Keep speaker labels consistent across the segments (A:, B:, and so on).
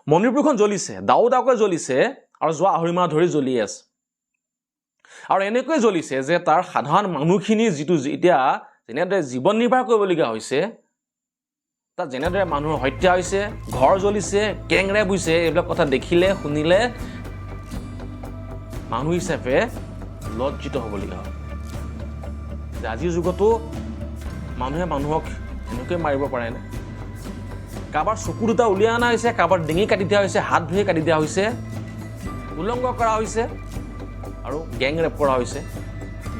A: মণিপুৰখন জ্বলিছে, দাউ দাউকৈ জ্বলিছে আৰু যোৱা 2.5 মাহ ধৰি জ্বলি আছে। আৰু এনেকৈ জ্বলিছে যে তাৰ সাধাৰণ মানুহখিনি যিটো এতিয়া যেনেদৰে জীৱন নিৰ্বাহ কৰিবলগীয়া হৈছে, তাত যেনেদৰে মানুহৰ হত্যা হৈছে, ঘৰ জ্বলিছে, গেং ৰেপ হৈছে, এইবিলাক কথা দেখিলে শুনিলে মানুহ হিচাপে লজ্জিত হ'বলগীয়া হয় যে আজিৰ যুগতো মানুহে মানুহক এনেকৈ মাৰিব পাৰেনে? কাৰোবাৰ চকু দুটা উলিয়াই অনা হৈছে, কাৰোবাৰ ডিঙি কাটি দিয়া হৈছে, হাত ভৰি কাটি দিয়া হৈছে, উলংগ কৰা হৈছে আৰু গেং ৰেপ কৰা হৈছে,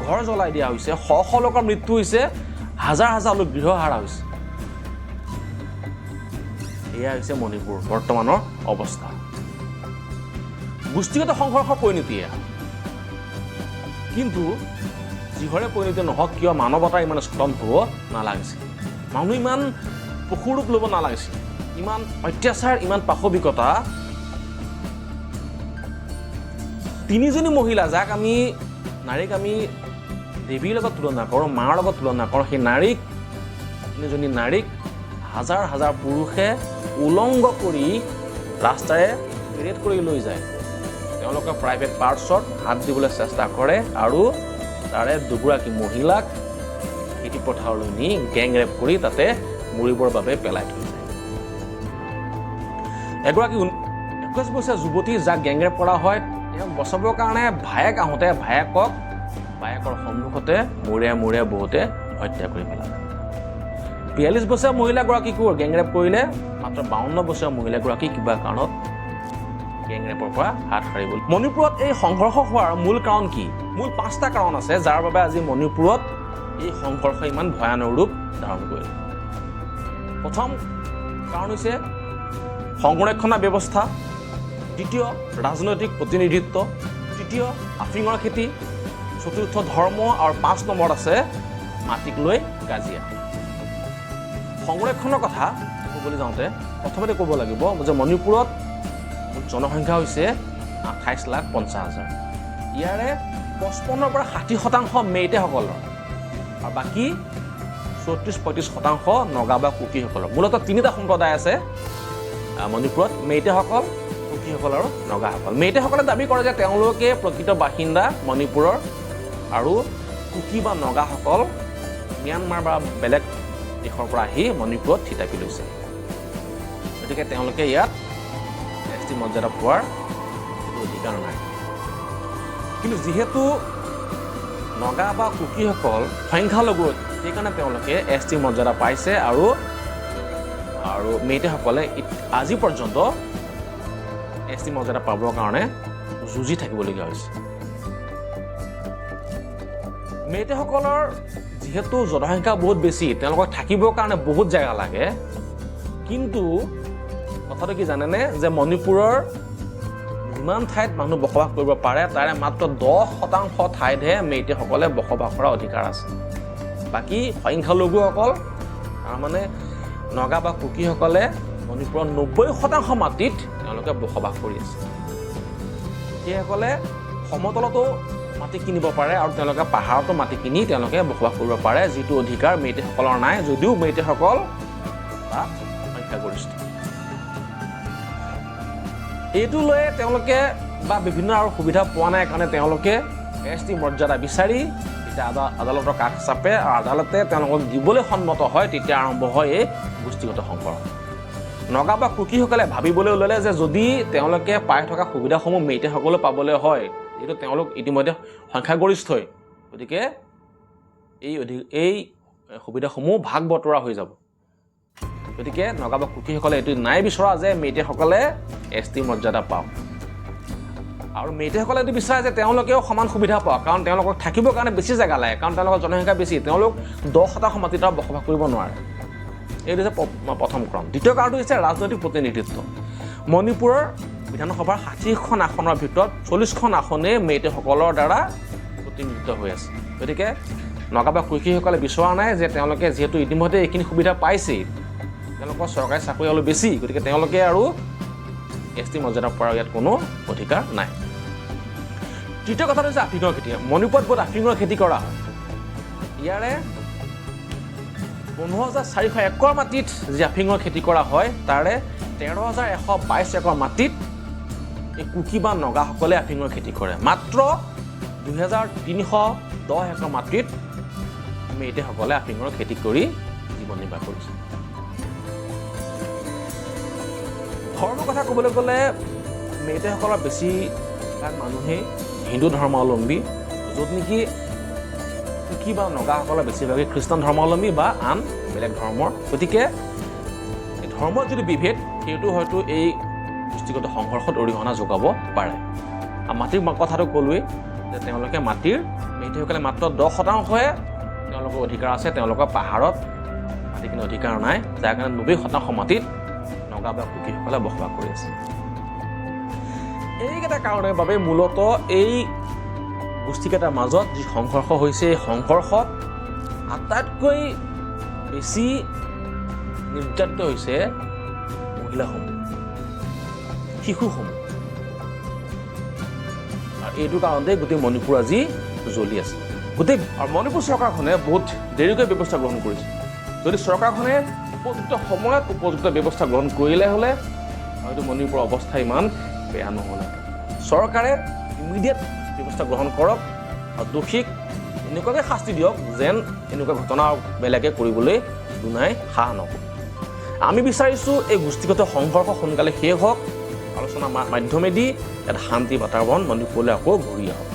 A: ঘৰ জ্বলাই দিয়া হৈছে, শ শ লোকৰ মৃত্যু হৈছে, হাজাৰ হাজাৰ লোক গৃহহাৰা হৈছে। এয়া হৈছে মণিপুৰ বৰ্তমানৰ অৱস্থা। গোষ্ঠীগত সংঘৰ্ষৰ পৰিণতি এয়া। কিন্তু যিহৰে পৰিণতি নহওক কিয়, মানৱতাৰ ইমান স্খলন হ'ব নালাগিছিল, মানুহ ইমান পশুৰূপ ল'ব নালাগিছিল, ইমান অত্যাচাৰ, ইমান পাশৱিকতা। তিনিজনী মহিলা, যাক আমি নাৰীক আমি দেৱীৰ লগত তুলনা কৰোঁ, মাৰ লগত তুলনা কৰোঁ, সেই নাৰীক, তিনিজনী নাৰীক হাজাৰ হাজাৰ পুৰুষে উলংগ কৰি ৰাস্তাৰে পেৰেড কৰি লৈ যায়, তেওঁলোকৰ প্ৰাইভেট পাৰ্টছত হাত দিবলৈ চেষ্টা কৰে আৰু তাৰে দুগৰাকী মহিলাক খেতি পথাৰলৈ নি গেং ৰেপ কৰি তাতে মৰিবৰ বাবে পেলাই থৈ যায়। এগৰাকী 21 বছৰীয়া যুৱতী, যাক গেং ৰেপ কৰা হয়, তেওঁক বচাবৰ কাৰণে ভায়েক আহোঁতে ভায়েকক বায়েকৰ সন্মুখতে মূৰে মূৰে বহুতে হত্যা কৰি পেলালে। 42 বছৰীয়া মহিলাগৰাকীকো গেং ৰেপ কৰিলে। মাত্ৰ 52 বছৰীয়া মহিলাগৰাকী কিবা কাৰণত গেং ৰেপৰ পৰা হাত সাৰিব। মণিপুৰত এই সংঘৰ্ষ হোৱাৰ মূল কাৰণ কি? মূল পাঁচটা কাৰণ আছে, যাৰ বাবে আজি মণিপুৰত এই সংঘৰ্ষ ইমান ভয়ানক ৰূপ ধাৰণ কৰিলে। প্ৰথম কাৰণ হৈছে সংৰক্ষণৰ ব্যৱস্থা, দ্বিতীয় ৰাজনৈতিক প্ৰতিনিধিত্ব, তৃতীয় আফিঙৰ খেতি, চতুৰ্থ ধৰ্ম আৰু 5 নম্বৰত আছে মাটিক লৈ কাজিয়া। সংৰক্ষণৰ কথা ক'বলৈ যাওঁতে প্ৰথমতে ক'ব লাগিব যে মণিপুৰত মুঠ জনসংখ্যা হৈছে 28,50,000। ইয়াৰে 55ৰ পৰা 60% মেইটেসকলৰ আৰু বাকী 34-35% নগা বা কুকিসকলৰ। মূলতঃ তিনিটা সম্প্ৰদায় আছে মণিপুৰত: মেইটেসকল, কুকিসকল আৰু নগাসকল। মেইটেসকলে দাবী কৰে যে তেওঁলোকে প্ৰকৃত বাসিন্দা মণিপুৰৰ আৰু কুকি বা নগাসকল ম্যানমাৰ বা বেলেগ দেশৰ পৰা আহি মণিপুৰত থিতাপি লৈছে, গতিকে তেওঁলোকে ইয়াত এছ টি মৰ্যাদা পোৱাৰ কোনো অধিকাৰ নাই। কিন্তু যিহেতু নগা বা কুকিসকল সংখ্যালঘু, সেইকাৰণে তেওঁলোকে এছ টি মৰ্যাদা পাইছে আৰু আৰু মেইটেসকলে আজি পৰ্যন্ত এছ টি মৰ্যাদা পাবৰ কাৰণে যুঁজি থাকিবলগীয়া হৈছে। মেইটেসকলৰ যিহেতু জনসংখ্যা বহুত বেছি, তেওঁলোকক থাকিবৰ কাৰণে বহুত জেগা লাগে। কিন্তু কথাটো কি জানেনে যে মণিপুৰৰ যিমান ঠাইত মানুহ বসবাস কৰিব পাৰে, তাৰে মাত্ৰ 10% ঠাইতহে মেইটেসকলে বসবাস কৰাৰ অধিকাৰ আছে। বাকী সংখ্যালঘুসকল, তাৰমানে নগা বা কুকিসকলে মণিপুৰৰ 90% মাটিত তেওঁলোকে বসবাস কৰি আছে। সেইসকলে সমতলতো মাটি কিনিব পাৰে আৰু তেওঁলোকে পাহাৰতো মাটি কিনি তেওঁলোকে বসবাস কৰিব পাৰে, যিটো অধিকাৰ মেইটেসকলৰ নাই, যদিও মেইটেসকল তাত সংখ্যাগৰিষ্ঠ। এইটো লৈয়ে তেওঁলোকে বা বিভিন্ন আৰু সুবিধা পোৱা নাই কাৰণে তেওঁলোকে এছ টি মৰ্যাদা বিচাৰি তেতিয়া আদালতৰ কাষ চাপে আৰু আদালতে তেওঁলোকক দিবলৈ সন্মত হয়। তেতিয়া আৰম্ভ হয় এই গোষ্ঠীগত সংঘৰ্ষ। নগা বা কুকিসকলে ভাবিবলৈ ল'লে যে যদি তেওঁলোকে পাই থকা সুবিধাসমূহ মেইটেসকলেও পাবলৈ হয়, যিহেতু তেওঁলোক ইতিমধ্যে সংখ্যাগৰিষ্ঠই, গতিকে এই সুবিধাসমূহ ভাগ বতৰা হৈ যাব। গতিকে নগা বা কুকিসকলে এইটো নাই বিচৰা যে মেইটেসকলে এছ টি মৰ্যাদা পাওক আৰু মেইটেসকলে এইটো বিচাৰে যে তেওঁলোকেও সমান সুবিধা পাওক, কাৰণ তেওঁলোকক থাকিবৰ কাৰণে বেছি জেগা লাগে, কাৰণ তেওঁলোকৰ জনসংখ্যা বেছি, তেওঁলোক 10% মাটিত আৰু বসবাস কৰিব নোৱাৰে। এইটো হৈছে প্ৰথম কাৰণ। দ্বিতীয় কাৰণটো হৈছে ৰাজনৈতিক প্ৰতিনিধিত্ব। মণিপুৰৰ বিধানসভাৰ 60খন আসনৰ ভিতৰত 40খন আসনেই মেইটেসকলৰ দ্বাৰা প্ৰতিনিধিত্ব হৈ আছে। গতিকে নগা বা কুকিসকলে বিচৰা নাই যে তেওঁলোকে যিহেতু ইতিমধ্যে এইখিনি সুবিধা পাইছেই, তেওঁলোকৰ চৰকাৰী চাকৰি অলপ বেছি, গতিকে তেওঁলোকে আৰু এছ টি মৰ্যাদা পোৱাৰ ইয়াত কোনো অধিকাৰ নাই। তৃতীয় কথাটো হৈছে আফিঙৰ খেতি। মণিপুৰত বহুত আফিঙৰ খেতি কৰা হয়। ইয়াৰে 15,400 একৰ মাটিত যি আফিঙৰ খেতি কৰা হয়, তাৰে 13,122 একৰ মাটিত এই কুকি বা নগাসকলে আফিঙৰ খেতি কৰে। মাত্ৰ 2310 একৰ মাটিত মেইটেসকলে আফিঙৰ খেতি কৰি জীৱন নিৰ্বাহ কৰিছে। ধৰ্মৰ কথা ক'বলৈ গ'লে মেইটেসকলৰ বেছিভাগ মানুহেই হিন্দু ধৰ্মাৱলম্বী, য'ত নেকি কুকি বা নগাসকলৰ বেছিভাগেই খ্ৰীষ্টান ধৰ্মাৱলম্বী বা আন বেলেগ ধৰ্মৰ। গতিকে এই ধৰ্মৰ যিটো বিভেদ, সেইটো হয়তো এই গোষ্ঠীগত সংঘৰ্ষত অৰিহণা যোগাব পাৰে। আৰু মাটিৰ কথাটো ক'লোৱেই যে তেওঁলোকে মাটিৰ মেইটেসকলে মাত্ৰ 10%হে তেওঁলোকৰ অধিকাৰ আছে, তেওঁলোকৰ পাহাৰত মাটিখিনি অধিকাৰ নাই, যাৰ কাৰণে 90% মাটিত নগা বা কুকিসকলে বসবাস কৰি আছে। এইকেইটা কাৰণৰ বাবে মূলতঃ এই গোষ্ঠীকেইটাৰ মাজত যি সংঘৰ্ষ হৈছে, এই সংঘৰ্ষত আটাইতকৈ বেছি নিৰ্যাতিত হৈছে মহিলাসমূহ, শিশুসমূহ। আৰু এইটো কাৰণতে গোটেই মণিপুৰ আজি জ্বলি আছে গোটেই। আৰু মণিপুৰ চৰকাৰখনে বহুত দেৰিকৈ ব্যৱস্থা গ্ৰহণ কৰিছে। যদি চৰকাৰখনে উপযুক্ত সময়ত উপযুক্ত ব্যৱস্থা গ্ৰহণ কৰিলে হ'লে হয়তো মণিপুৰৰ অৱস্থা ইমান বেয়া নহ'লহেঁতেন। চৰকাৰে ইমিডিয়েট ব্যৱস্থা গ্ৰহণ কৰক আৰু দোষীক এনেকুৱাকৈ শাস্তি দিয়ক যেন এনেকুৱা ঘটনা বেলেগে কৰিবলৈ দুনাই সাহ নকৰে। আমি বিচাৰিছোঁ এই গোষ্ঠীগত সংঘৰ্ষ সোনকালে শেষ হওক, আলোচনাৰ মাধ্যমেদি এটা শান্তি বাতাবৰণ মণিপুৰলৈ আকৌ ঘূৰি আহক।